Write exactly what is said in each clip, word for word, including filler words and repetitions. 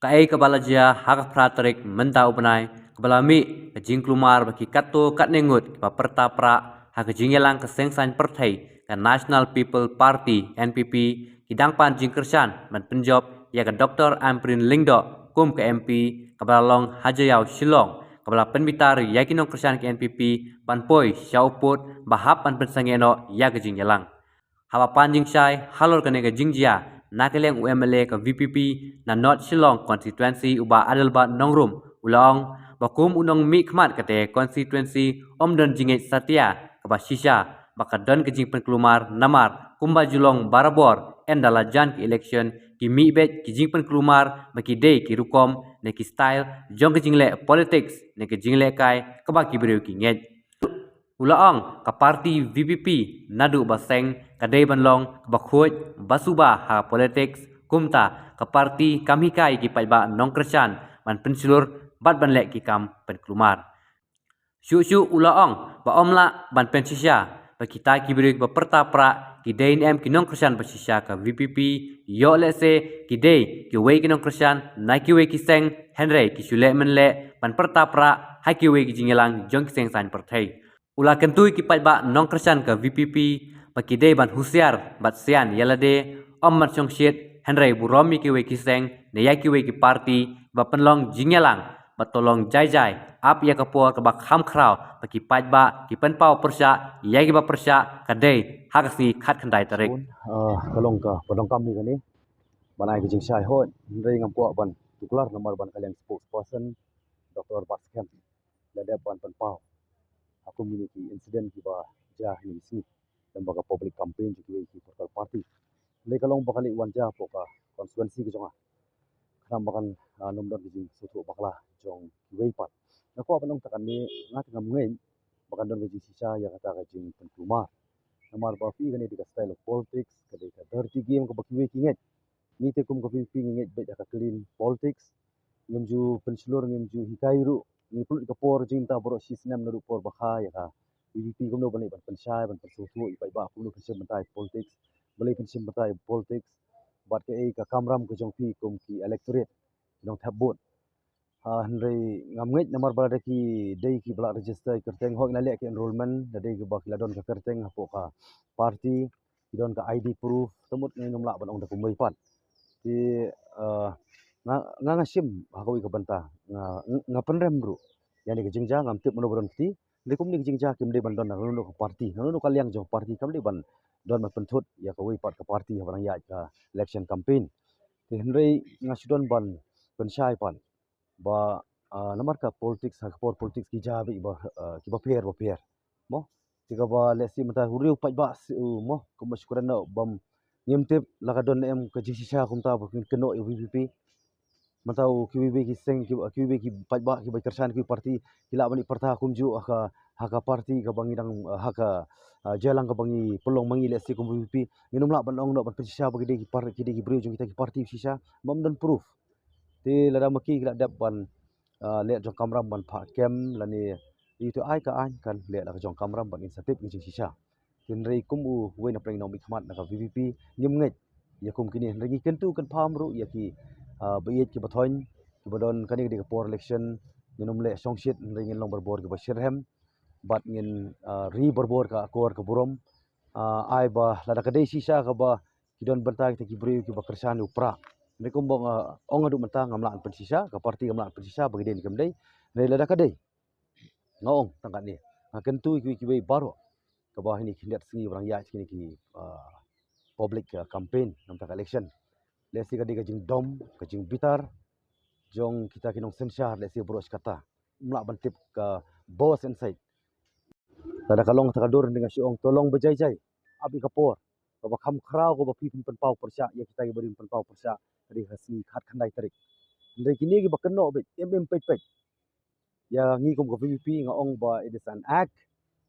Kaei kaba la jia ha ka phra tarik mynta u bnai, kaba la mih ka jingkulmar ba ki katto katne ngut kiba pyrta prah ha ka jingïalang ka seng saiñ pyrthei ka National People Party, N P P, ki dang pan jingkyrshan ban pynjop ïa ka Doctor Ampareen Lyngdoh kum ka M P, kaba la long ha Jaïaw Shillong, kaba la pynbitar ïa ki nongkyrshan ka N P P ban poi sha u pud ba hap ban pynsangeh noh ïa ka jingïalang. Haba pan jingshai halor kane ka jingjia na ka liang u M L A ka V P P na North Shillong Constituency, u Bah Adelbert Nongrum, u la ong ba kum u nongmihkhmat kata ka constituency, ym don jingngeit satia kaba shisha ba ka don ka jingpynkulmar, namar kumba ju long barabor ynda la jan ka election, ki mih beit ki jingpynkulmar ba ki dei ki rukom ne ki style jong ka jingleh politics ne ka jinglehkai kaba ki briew ki ngeit. U la ong ka party V P P naduh ba seng ka dei ban long kaba khuid ba suba ha politics, kumta ka party kam hikai ki paidbah nongkyrshan ban pynshlur bad ban leh ki kam pynkulmar. Shuh shuh u la ong ba ym lah ban pynshisha ba kita ki briew ba pyrta prah ki dei ne em ki nongkyrshan ba shisha ka V P P, ïoh lehse ki dei kiwei ki nongkyrshan na kiwei ki seng, hynrei ki shu leh mynleh ban pyrta prah ha kiwei ki jingïalang jong ki seng saiñ pyrthei. U la kyntu ïa ki paidbah nongkyrshan ka V P P ba ki dei ban husiar bad sian ïa lade, ym ban shongshit hynrei burom ïa kiwei ki seng ne ïa kiwei ki party ba pynlong jingïalang, ba to long jai jai, ap ïa ka por kaba kham khraw ba ki paidbah ki pynpaw pyrshah ïa kiba pyrshah, ka dei ha ka sngi khatkhyndai tarik. Bun, ah, ka long kaba donkam ïa kane ban ai ka jingshai, hooid, hynrei ngam kwah ban tuklar namar ba ka liang spokesperson Doctor Batskhem la dep ban pynpaw ha kum kine ki incident kiba jia ha kine ki sngi lem bad ka public campaign jong kiwei ki political party. Hynrei ka long ba ka leit wan jia hapoh ka constituency ka jong nga, khnang ba kan, ah, nym don ka jingsngewthuh bakla jong kiwei pat. Nga kwah ban ong tang katne, nga te ngam ngeit ba kan don ka jingshisha ïa kata ka jingpynkulmar, namar ba phi, kane dei ka style of politics, ka dei ka dirty game kaba kiwei ki ngeit. Ngi te kum ka V P P ngi ngeit beit ha ka clean politics. Ngim ju pynshlur, ngim ju hikai ruh. Ngi pynlut ka por jingim ta baroh shi snem naduh por ba kha ïa ka V P P kumno ban leit ban pynshai, ban pynsngewthuh ïa ki paidbah kumno pynshim bynta ïa politics, balei pynshim bynta ïa politics, bad kaei ka kamram ka jong phi kum ki electorate, ki nongthep vote. Ah, hynrei ngam ngeit namar ba lada ki dei kiba la register ïa ki kyrteng, hooid, ngi la leh ki enrollment, da dei kiba ki la don ka kyrteng hapoh ka party, ki don ka I D proof, te mut ngin ym lah ban ong da kumwei pat. Te, ah, nga, nga, nga shim ha kawei ka bynta, nga, nga pynrem ruh ïa kane ka jingjia, ngam tip mano ba don kti. Hynrei kumne ka jingjia kim dei ban don na kano kano ka party, na kano kano ka liang jong ka party, kam dei ban don ban pynthut ïa kawei pat ka party haba dang ïaid ka election campaign. Te hynrei nga shu don ban pynshai pat ba, ah, namar ka politics, ha ka por politics ki jia beit ba, ah, kiba pher ba pher, mo. Te kaba lehse mynta u riew paidbah, si u, mo, kumba shu kren noh bym, ngim tip la ka don ne em ka jingshisha kumta ba kin kynnoh ïa V P P. Mynta u kiwei kiwei ki seng, ki, kiwei kiwei ki paidbah kiba kyrshan ki party ki lah ban ïa pyrta kumjuh ha ka, ha ka party kaba ngi dang, ah, ha ka, ah, jingïalang kaba ngi pynlong ma ngi, lehse kum V P P. Ngin ym lah ban ong noh ban pynshisha ba ki dei ki par-, ki dei ki briew jong kita ki party shisha bym don proof. Te lada ma ki ki la dep ban, ah, leh jong kamram ban phah kem lane ïa to ai ka aiñ, kan leh la ka jong kamram ban ngin sa tip ka jingshisha. Hynrei kum uwei na pdeng nongmihkhmat na ka V P P, ngim ngeit ïa kum kine, hynrei ngi kyntu kynpham ruh ïa ki, ah, ba ïeit kiba thoiñ, kiba don, kane ka dei ka por election, ngin ym leh shongshit, hynrei ngin long barabor kiba shitrhem bad ngin, ah, ri barabor ka akor ka burom. Ah, ai ba lada ka dei shisha kaba ki don bynta kita ki briew kiba kyrshan ïa u prah. Hynrei kumba nga ong haduh mynta ngam lah ban pynshisha, ka party kam lah ban pynshisha ba ki dei ne kim dei. Hynrei lada ka dei, nga ong tang katne, nga kyntu ïa kiwei kiwei baroh kaba ha kine ki khyndiat sngi ba dang ïaid kine ki, ah, public, ah, campaign namar ka election, lehse ka dei ka jingdom, ka jingbitar jong kita ki nongsynshar, lehse baroh shi katta ym lah ban tip ka bos inside. Lada ka long kata ka dur, nga shu ong to long ba jai jai, ap ïa ka por kaba kham khraw kaba phi phin pynpaw pyrshah ïa kita kiba dei pynpaw pyrshah, ka dei ha ka sngi khatkhyndai tarik. Hynrei kine kiba kynnoh beit im im peit peit ïa ngi kum ka V P P, nga ong ba it is an act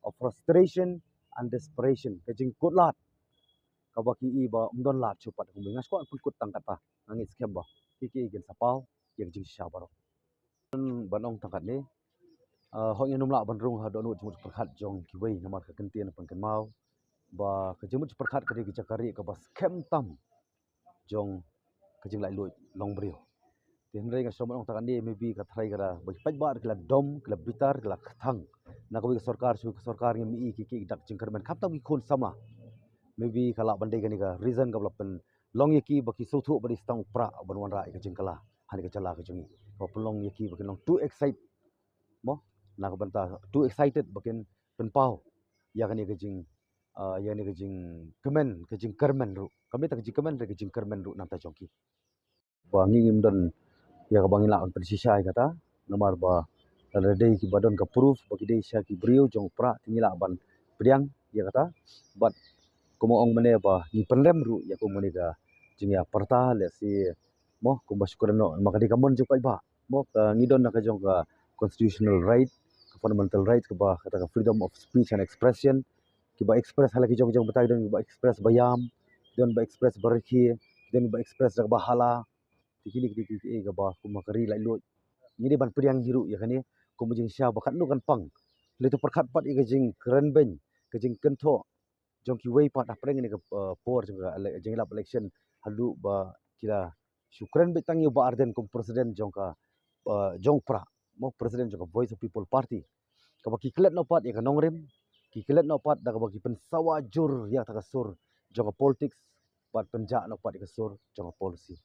of frustration and desperation, ka jingkut lad kaba ki i ba ym don lad shuh pat. Kumba nga shu kwah pynkut tang kata, nga ngeit skhem ba ki, ki kin sa paw ïa ka jingshisha baroh. Ban ong tang katne, ah, hooid, ngin ym lah ban rung ha dohnud jingmut jingpyrkhat jong kiwei, namar ka kyntien pynkynmaw ba ka jingmut jingpyrkhat ka dei ka jaka rieh kaba skhem tam jong ka jinglaitluid longbriew. Te hynrei nga shu ong tang kane, maybe ka tharai ka da ba ki paidbah ki la dom, ki la bitar, ki la kthang na kawei ka sorkar sha kawei ka sorkar, ngim i ki ki dak jingkyrmen, khamtam ki khun samla. Maybe ka lah ban dei kane ka reason kaba la pynlong ïa ki ba ki sngewthuh ba dei tang u Prah ban wanrah ïa ka jingkylla ha kane ka jylla ka jong ngi. Ba pynlong ïa ki ba ki long too excited, mo, na ka bynta too excited ba kin pynpaw ïa kane ka jing, ah, ïa kane ka jingkmen, ka jingkyrmen ruh. Kam dei tang ka jingkmen, ka jingkyrmen ruh na ka bynta jong ki. Ba ngi ngim don ïa kaba ngi lah ban pynshisha ïa kata, namar ba lada dei kiba don ka proof ba ki dei shisha ki briew jong u Prah, te ngi lah ban pdiang ïa kata. Bad kumba ong mynne ba ngi pynrem ruh ïa kumne ka jingïapyrta, lehse, mo, kumba shu kren noh, namar ka dei ka mon jong u paidbah, mo, ka ngi don na ka jong ka constitutional right, ka fundamental right kaba kata ka freedom of speech and expression. Kiba express ha la ki jong ki jong bynta, ki don kiba express ba ïam, ki don ba express ba rkhie, ki don ba express da kaba hala. Te kine ki dei ki, ki, kaba kumba ka ri laitluid. Ngi dei ban pdiang hi ruh ïa kane kum ka jingshisha ba katno kan pang. Lehse pyrkhat pat ïa ka jingkren beiñ, ka jingkynthoh jong kiwei pat hapdeng kane ka, eh, por jong ka ele-, jingïalap election, haduh ba ki la shu kren beit tang ïa u Bah Ardent kum president jong ka, eh, jong u Prah, mo, president jong ka Voice of People Party. Kaba ki klet noh pat ïa ka nongrim, ki klet noh pat da kaba ki pynsawa jur ïa kata ka sur jong ka politics, bad pynjah noh pat ïa ka sur jong ka policy.